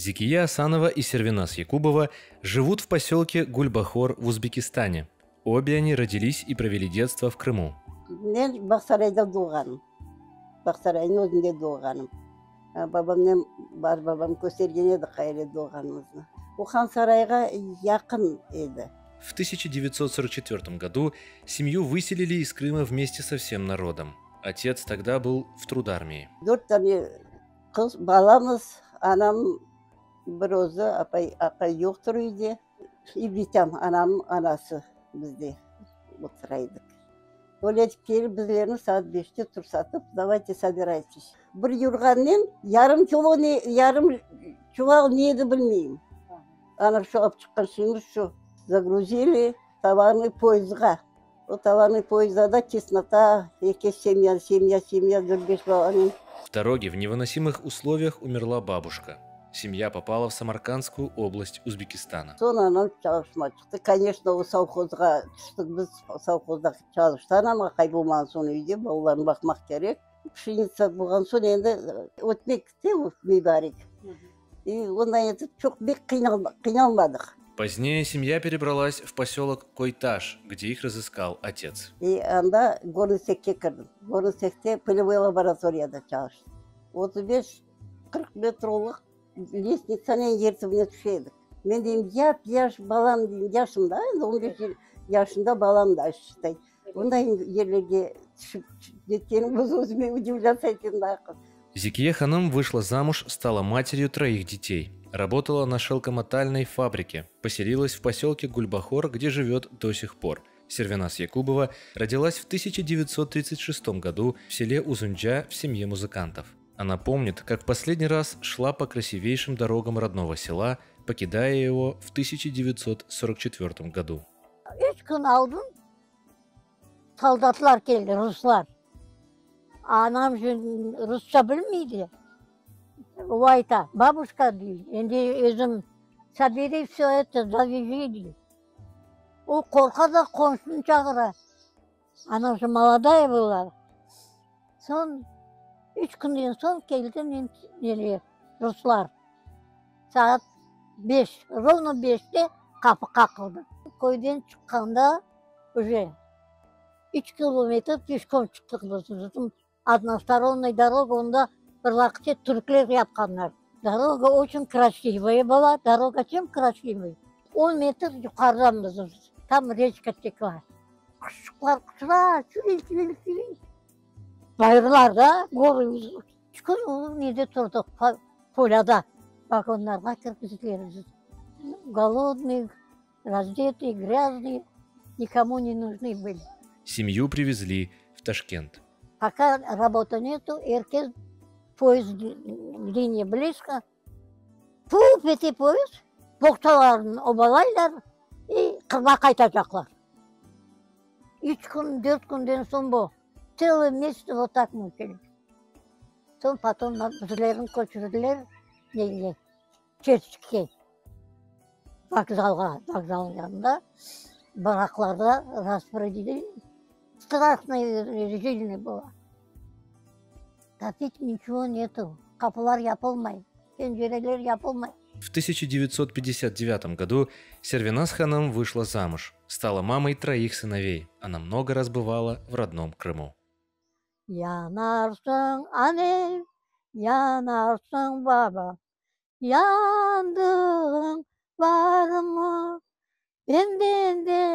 Зикия Асанова и Сервинас Якубова живут в поселке Гульбахор в Узбекистане. Обе они родились и провели детство в Крыму. Men Bağsarayda doğğanım. Bağsaraynıñ özünde doğğanım. Babamnen bar babam köstergen edi qayerde doğğanımıznı. O Hansarayğa yaqın edi. В 1944 году семью выселили из Крыма вместе со всем народом. Отец тогда был в трудармии. Dört tane qız balamız, anam bir özü, apay, aqay yoqtır üyde. И bitam, anamnıñ anası bizde otura edik. Öyle etip kelip bizlerni saat 5-te tursatıp, "Давайте собирайтесь". Bir yurğannen yarım kilo ne, yarım çuval ne edi bilmeyim. Ana şu alıp çıqqan şeyimiz şu. Загрузили товарный poyezdğa. O товарный poyezdda da теснота, eki семья, семья, семья, dört beş balanen. В дороге в невыносимых условиях умерла бабушка. Семья попала в Самаркандскую область Узбекистана. Soñ anam çalışmağa çıqtı. Конечно, o sovhozğa tüştik biz, sovhozda çalıştı anam, aqay bolmağan soñ üyde balalarnı baqmaq kerek. Пшеница bolğan soñ endi ötmek te mübarek. И ondan etip çoq bek qıynalmadıq. Позднее семья перебралась в поселок Койташ, где их разыскал отец. И anda горный цехке kirdim. Горный цехте полевой лабораторияда çalıştım. 35-40 metrolıq lestnitsanen yer tübüne tüşe edik. Men deyim, yap yaş balam deyim, yaşım da, endi 15 yaşında balam da, считай. Onday yerlerge tüşip ketkenim öz özüme удивляться etem da. Зикие Ханум вышла замуж, стала матерью троих детей. Работала на шелкомотальной фабрике. Поселилась в поселке Гульбахор, где живет до сих пор. Сервинас Якубова родилась в 1936 году в селе Узунджа в семье музыкантов. Она помнит, как в последний раз шла по красивейшим дорогам родного села, покидая его в 1944 году. 3 kün aldın soldatlar keldi, ruslar. Anam rusça bilmeydi. O ayta, "Бабушка", dey, endi özüm, "собери все это, завяжи", dey. O qorqa da qomşunı çağıra. Она же молодая была. Soñ 3 künden soñ keldi men neler, ruslar. Saat 5, ровно 5-te qapı qaqıldı. Köyden çıqqanda уже 3 kilometr пешком çıqtıq biz. Bizim односторонняя дорога, onda bir vaqıtte türkler yapqanlar. Дорога очень красивая была. Дорога чем красивая? 10 метр yuqarıdan bizim. Там речка текла. Quşçuqlar uçura, çüvil, çüvil, çüvil. Bayırlarda, горы. 3 kün o nede turdıq, поляда. Vagonlarğa kirgizdiler bizi. Голодные, раздетые, грязные, никому не нужны были. Семью привезли в Ташкент. Пока работы нету, er kes поезд линия близко. Tup ete poezd, boğçaların obalaylar и Qırımğa qaytacaqlar. 3 kün, 4 künden soñ bu. Целый месяц вот так мучились. Soñ потом bizlerni köçürdiler nege? Çerçikke. Vokzalğa, vokzalnıñ yanında баракlarda распределили. Страшная жизнь была. Топить ничего нету. Qapılar yapılmay, pencereler yapılmay. В 1959 году Сервинас Ханум вышла замуж, стала мамой троих сыновей. Она много раз бывала в родном Крыму. Yanarsıñ anam, yanarsıñ baba, yandığıñ barmı? Benden de.